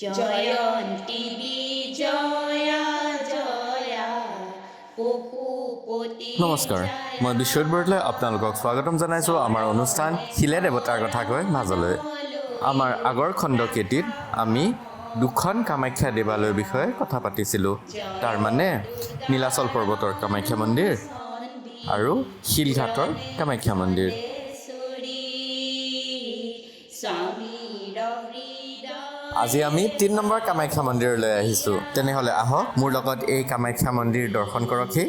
জয়ন্তী বিজয়া জয়া পশুপতি। নমস্কাৰ, মই বিশ্বজিত বৰদলৈ আপোনালোকক স্বাগতম জনাইছোঁ আমাৰ অনুষ্ঠান শিলে দেৱতাৰ কথা কয় মাজলৈ। আমাৰ আগৰ খণ্ডকেইটিত আমি দুখন কামাখ্যা দেৱালয়ৰ বিষয়ে কথা পাতিছিলোঁ, তাৰমানে নীলাচল পৰ্বতৰ কামাখ্যা মন্দিৰ আৰু শিলঘাটৰ কামাখ্যা মন্দিৰ। স্বামীৰ হৃদয়। আজি আমি 3 নম্বৰ কামাখ্যা মন্দিৰলৈ আহিছোঁ। তেনেহ'লে আহক, মোৰ লগত এই কামাখ্যা মন্দিৰ দৰ্শন কৰকহি।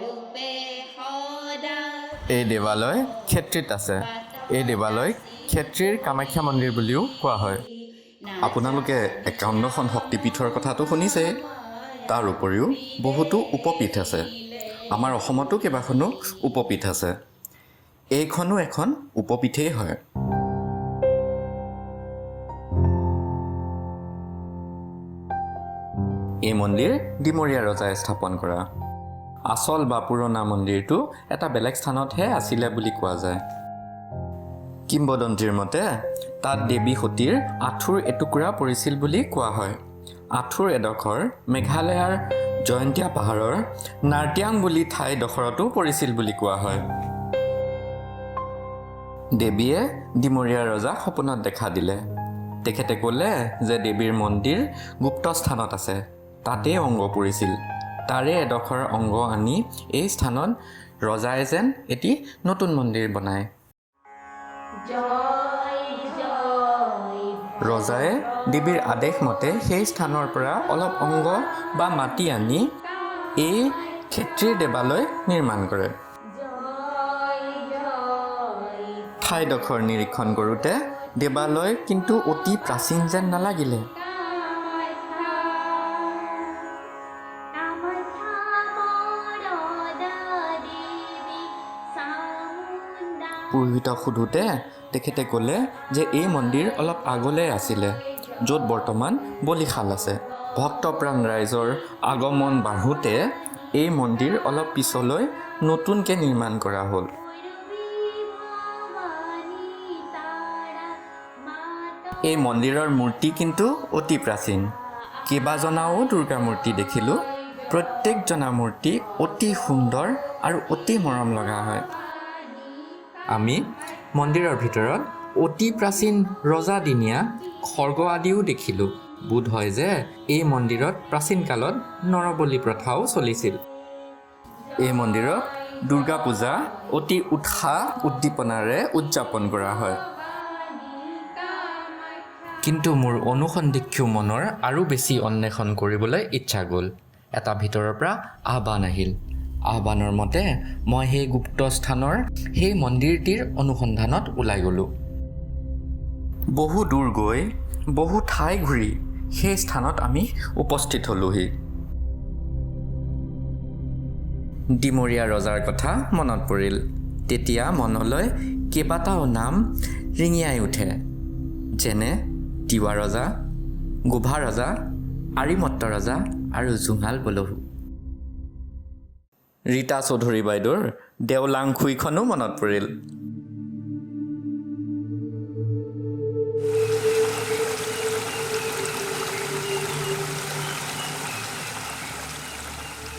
ৰূপে সদা। এই দেৱালয় ক্ষেত্ৰীত আছে। এই দেৱালয় ক্ষেত্ৰীৰ কামাখ্যা মন্দিৰ বুলিও কোৱা হয়। আপোনালোকে 51খন শক্তিপীঠৰ কথাটো শুনিছেই, তাৰ উপৰিও বহুতো উপপীঠ আছে। আমাৰ অসমতো কেইবাখনো উপপীঠ আছে। এইখনো এখন উপপীঠেই হয়। এই মন্দিৰ ডিমৰীয়া ৰজাই স্থাপন কৰা। আচল বা পুৰণা মন্দিৰটো এটা বেলেগ স্থানতহে আছিলে বুলি কোৱা যায়। কিম্বদন্তীৰ মতে তাত দেৱী সতীৰ আঁঠুৰ এটুকুৰা পৰিছিল বুলি কোৱা হয়। আঁঠুৰ এডোখৰ মেঘালয়ৰ জয়ন্তীয়া পাহাৰৰ নাৰ্টিয়াং বুলি ঠাইডোখৰতো পৰিছিল বুলি কোৱা হয়। দেৱীয়ে ডিমৰীয়া ৰজাক সপোনত দেখা দিলে। তেখেতে ক'লে যে দেৱীৰ মন্দিৰ গুপ্ত স্থানত আছে, তাতেই অংগ পৰিছিল। তাৰে এডোখৰ অংগ আনি এই স্থানত ৰজাই যেন এটি নতুন মন্দিৰ বনায়। জয় জয়। ৰজাই দেৱীৰ আদেশ মতে সেই স্থানৰ পৰা অলপ অংগ বা মাটি আনি এই ক্ষেত্ৰীৰ দেৱালয় নিৰ্মাণ কৰে। জয় জয়। ঠাইডোখৰ নিৰীক্ষণ কৰোঁতে দেৱালয় কিন্তু অতি প্ৰাচীন যেন নালাগিলে। কামাখ্যা কামাখ্যা বৰদা দেৱী চামুণ্ডা। পুৰোহিতক সোধোতে তেখেতে ক'লে যে এই মন্দিৰ অলপ আগলৈ আছিলে, য'ত বৰ্তমান বলিশাল আছে। ভক্তপ্ৰাণ ৰাইজৰ আগমন বাঢ়োঁতে এই মন্দিৰ অলপ পিছলৈ নতুনকৈ নিৰ্মাণ কৰা হ'ল। ভৱানী তাৰা মাতা। এই মন্দিৰৰ মূৰ্তি কিন্তু অতি প্ৰাচীন। কেইবাজনাও দুৰ্গা মূৰ্তি দেখিলোঁ। প্ৰত্যেকজনা মূৰ্তি অতি সুন্দৰ আৰু অতি মৰম লগা হয়। আমি মন্দিৰৰ ভিতৰত অতি প্ৰাচীন ৰজাদিনীয়া খৰ্গ আদিও দেখিলোঁ। বোধ হয় যে এই মন্দিৰত প্ৰাচীন কালত নৰবলি প্ৰথাও চলিছিল। এই মন্দিৰত দুৰ্গা পূজা অতি উৎসাহ উদ্দীপনাৰে উদযাপন কৰা হয়। কিন্তু মোৰ অনুসন্ধিক্ষু মনৰ আৰু বেছি অন্বেষণ কৰিবলৈ ইচ্ছা গ'ল। এটা ভিতৰৰ পৰা আহ্বান আহিল। আহ্বানৰ মতে মই সেই গুপ্ত স্থানৰ সেই মন্দিৰটিৰ অনুসন্ধানত ওলাই গ'লোঁ। বহু দূৰ গৈ বহু ঠাই ঘূৰি সেই স্থানত আমি উপস্থিত হ'লোহি। ডিমৰীয়া ৰজাৰ কথা মনত পৰিল। তেতিয়া মনলৈ কেইবাটাও নাম ৰিঙিয়াই উঠে, যেনে তিৱা ৰজা, গোভা ৰজা, আৰিমত্ত ৰজা আৰু জোঙাল বলহু। ৰীতা চৌধুৰী বাইদেউৰ দেওলাং খুইখনো মনত পৰিল।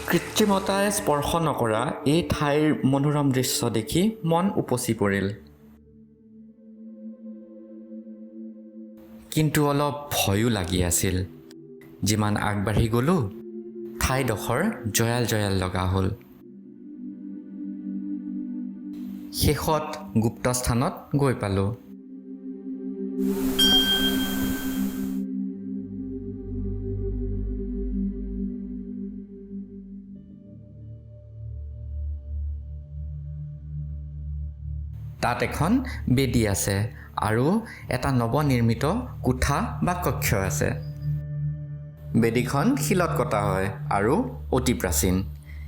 কৃত্ৰিমতাই স্পৰ্শ নকৰা এই ঠাইৰ মনোৰম দৃশ্য দেখি মন উপচি পৰিল। কিন্তু অলপ ভয়ো লাগি আছিল। যিমান আগবাঢ়ি গ'লোঁ, ঠাইডোখৰ জয়াল জয়াল লগা হ'ল। শেষত গুপ্ত স্থানত গৈ পালোঁ। তাত এখন বেদী আছে আৰু এটা নৱনিৰ্মিত কোঠা বা কক্ষ আছে। বেদীখন শিলত কটা হয় আৰু অতি প্ৰাচীন।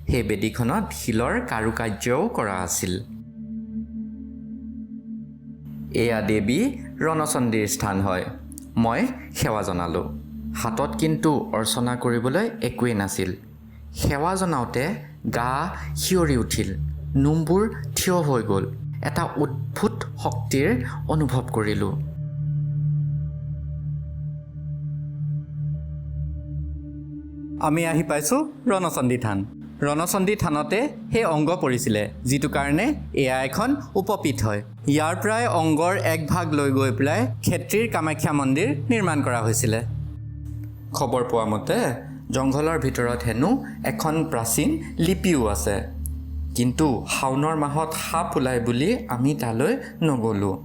সেই বেদীখনত শিলৰ কাৰুকাৰ্যও কৰা আছিল। এয়া দেৱী ৰণচণ্ডীৰ স্থান হয়। মই সেৱা জনালোঁ। হাতত কিন্তু অৰ্চনা কৰিবলৈ একোৱেই নাছিল। সেৱা জনাওঁতে গা শিয়ৰি উঠিল, নোমবোৰ থিয় হৈ গ'ল। এটা অদ্ভুত শক্তিৰ অনুভৱ কৰিলোঁ। আমি আহি পাইছোঁ ৰণচণ্ডী থান। ৰণচণ্ডী থানতে সেই অংগ পৰিছিলে, যিটো কাৰণে এয়া এখন উপপীঠ হয়। ইয়াৰ পৰাই অংগৰ এক ভাগ লৈ গৈ পেলাই ক্ষেত্ৰীৰ কামাখ্যা মন্দিৰ নিৰ্মাণ কৰা হৈছিলে। খবৰ পোৱা মতে জংঘলৰ ভিতৰত হেনো এখন প্ৰাচীন লিপিও আছে, কিন্তু শাওণৰ মাহত সাপ ওলায় বুলি আমি তালৈ নগ'লোঁ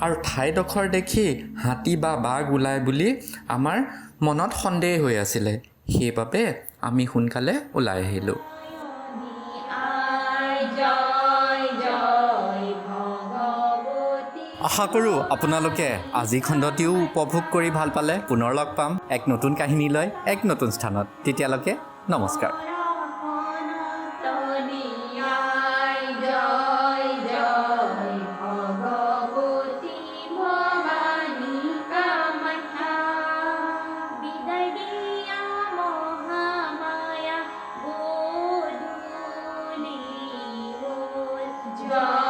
আৰু ঠাইডোখৰ দেখি হাতী বা বাঘ ওলায় বুলি আমাৰ মনত সন্দেহ হৈ আছিলে, সেইবাবে আমি সোনকালে ওলাই আহিলোঁ। আই জয় জয় ভগৱতী। আশা কৰোঁ আপোনালোকে আজি খণ্ডটিও উপভোগ কৰি ভাল পালে। পুনৰ লগ পাম এক নতুন কাহিনী লৈ এক নতুন স্থানত। তেতিয়ালৈকে নমস্কাৰ। আই জয় জয় ভগৱতী ভৱানী কামাখ্যা, বিদায় দিয়া মহামায়া, গধূলি হ'ল। জয়